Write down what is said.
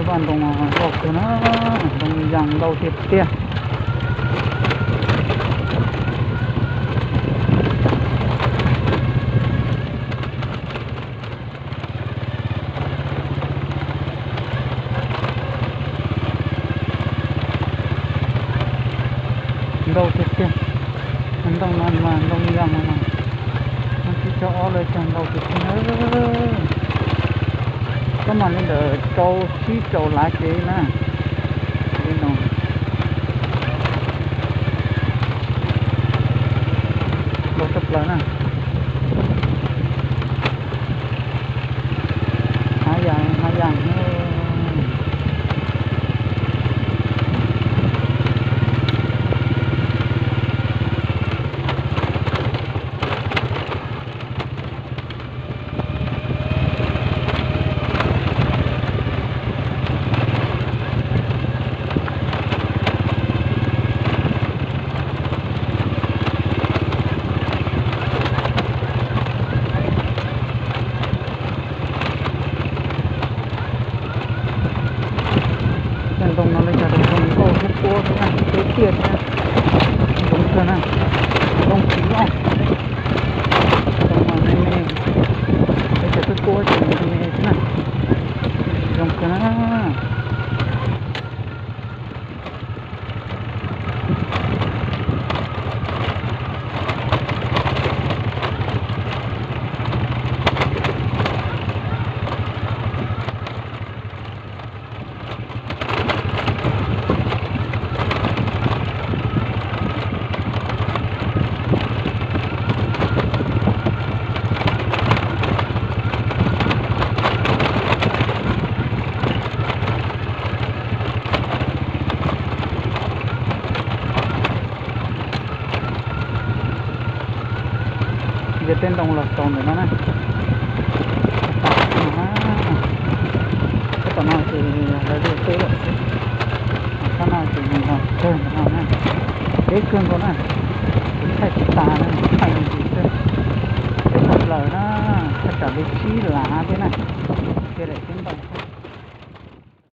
Vaj ntoo loj kawg na, ntoo yas ntau tiag tiag. Ntau tiag tiag. Ntoo no mas ntoo yas no, no tsis tau ob lawm, cog ntau tiag tiag. Koj mam li ntawm rau tsib rau lav kev na. Li no, ntau tshaj plaws na. Hav yas, hav yas. Cov ntoo no lawv cog rau ntoo nkauj thiab tuab thiab na, tuab tiaj thiab. Zoo kawg na, ntoo tsis loj. Ntoo me me, lawv cog tuab tuab ces me me xwb na. Zoo kawg na. Yog tej ntoo los txaus ntawm no na. Tab tom no ces lawv li teb lawm xwb. Sab no ces nws los kawg ntawm no na. Deb kawg nkaus na. Kuv thaij